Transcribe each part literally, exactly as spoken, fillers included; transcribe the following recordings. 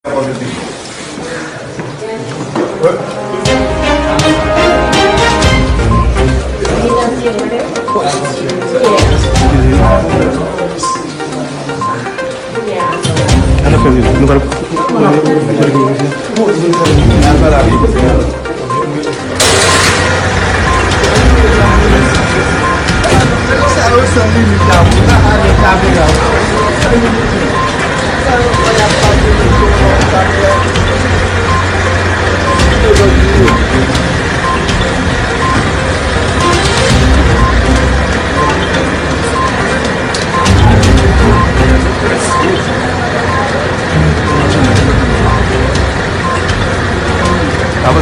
Avanse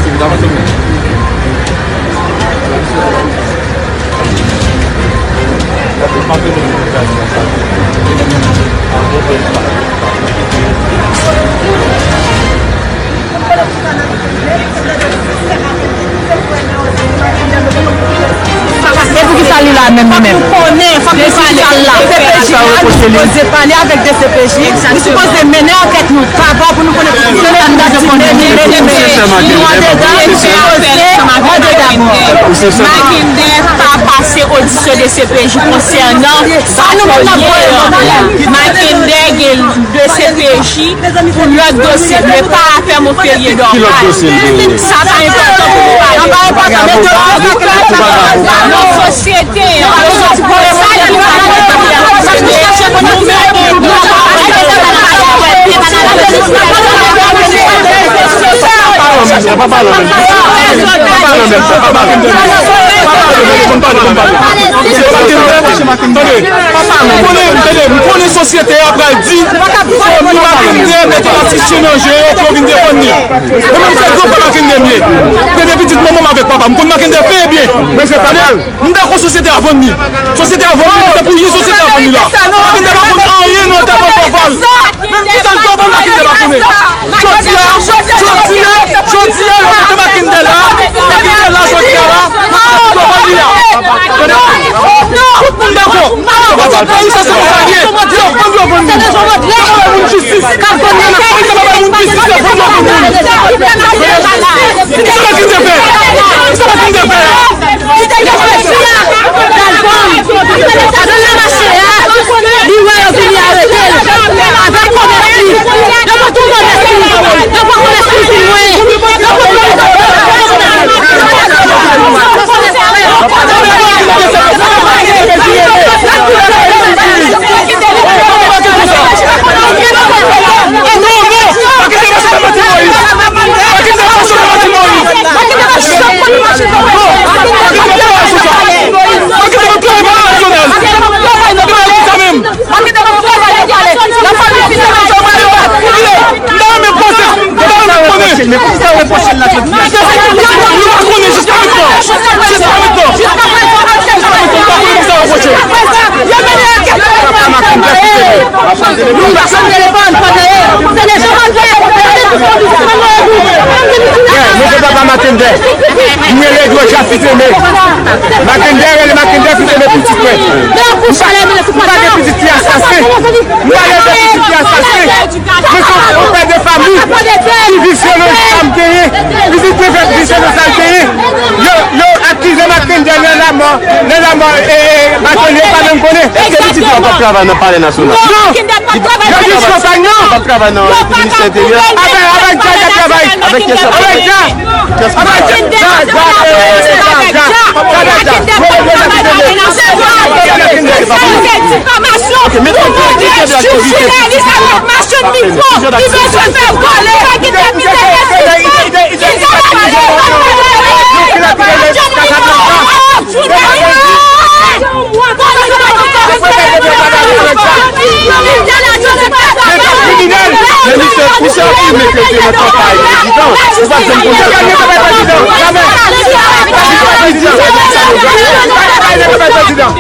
vit, avanse vit. E poukisa li la menm, li menm? Konnen, fòk li pale. Sa reproche li. Li sipoze pale avèk D C P J. Li sipoze mennen ankèt nou dabò pou nou konnen poukisa li la. Li andedan, li sipoze mande dabò. Mackender pa pase odisyon D C P J konsènan sa nou menm n ap voye non. Mackender gen D C P J pou lòt dosye, men pa afè Monferrier Dorval. Ki lòt dosye l genyen? Sa pa enpòtan pou nou pale. Nan sosyete an, sa ki pa enpòtan pou nou pale. Tande, m konnen, tande, m konnen sosyete a pral di, fò nou Mackender mete atis yo nan je yo pou yo vin defann li. Mwen menm se granpè Mackender m ye. M te pitit manman m avèk papa m, m konn Mackender byen byen. Men se pa mal. M dakò sosyete a vann li. Sosyete a vann li, se pou ye sosyete a vann li la. Mackender pa konn anyen nan tèt Dorval. Menm kisa Dorval Mackender pa konnen. Jodi a, jodi a, jodi a, yo mete Mackender la. Mackender la, jodi a la, Dorval li la. Tande? Tout moun dakò. Yo pa fè peyi sa, se konsa l ye. Yo vann, yo vann moun. Yo pa bay moun jistis. Yo pa bay moun jistis, yo vann, yo vann moun. Kisa Mackender fè? Kisa Mackender fè? Kite Gaspèsi a, Dalton, kite Gaspèsi nan mache a, li wè yo vini arete l. Avèk kòmès li, yo pran tout kòmès li, yo pran kòmès li pi lwen, yo pran tout kòmès li. Mwen se papa Mackender. Mwen rele Edouard Jean Fils-Aimé. Mackender, rele Mackender Fils-Aimé pitit mwen. M pa gen pitit ki asasen. M pa gen pitit ki asasen. Mwen se yon pè de fanmi ki viv selon sa m genyen. Pitit mwen fè viv selon sa l genyen. Yo, yo akize Mackender nan lanmò, nan lanmò, e, e, Martelly, yo pa menm konnen. Èske pitit yo p ap travay nan Palè Nasyonal? Non. Yo viv kanpay nan. Yo p ap travay nan Ministè Enteryè? Avèk, avèk Dja y ap travay. Avèk kiyès y ap travay? Avèk Dja. Avèk Dja, Dja, e, e, Dja, Dja. Dja, Dja, Dja. Mwen rele Dja Fils-Aimé. Ok, mete, mete de aktivite. Machann mikwo, li bezwen fè vòlè. Kriminèl, men misye, ou se afime ke te nan kanpay prezidan, ou pa janm konn sa. Prezidan, prezidan, prezidan.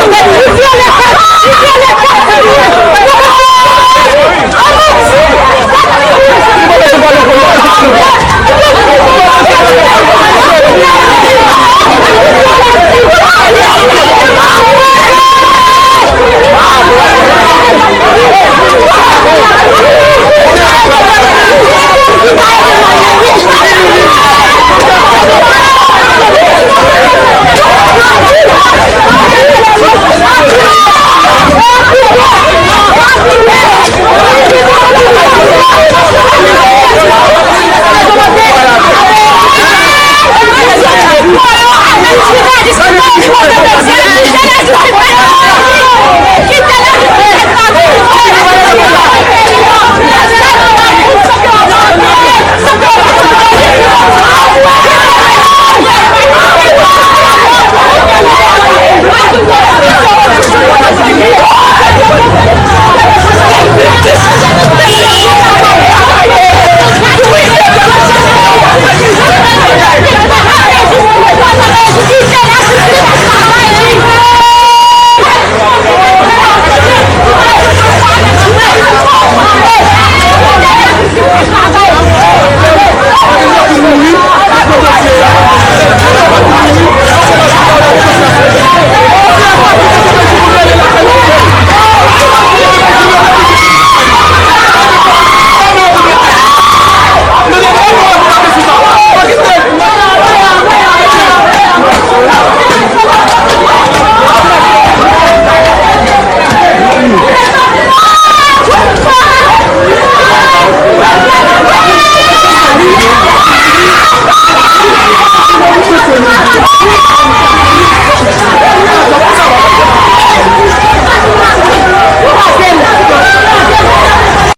Li vyole kay, li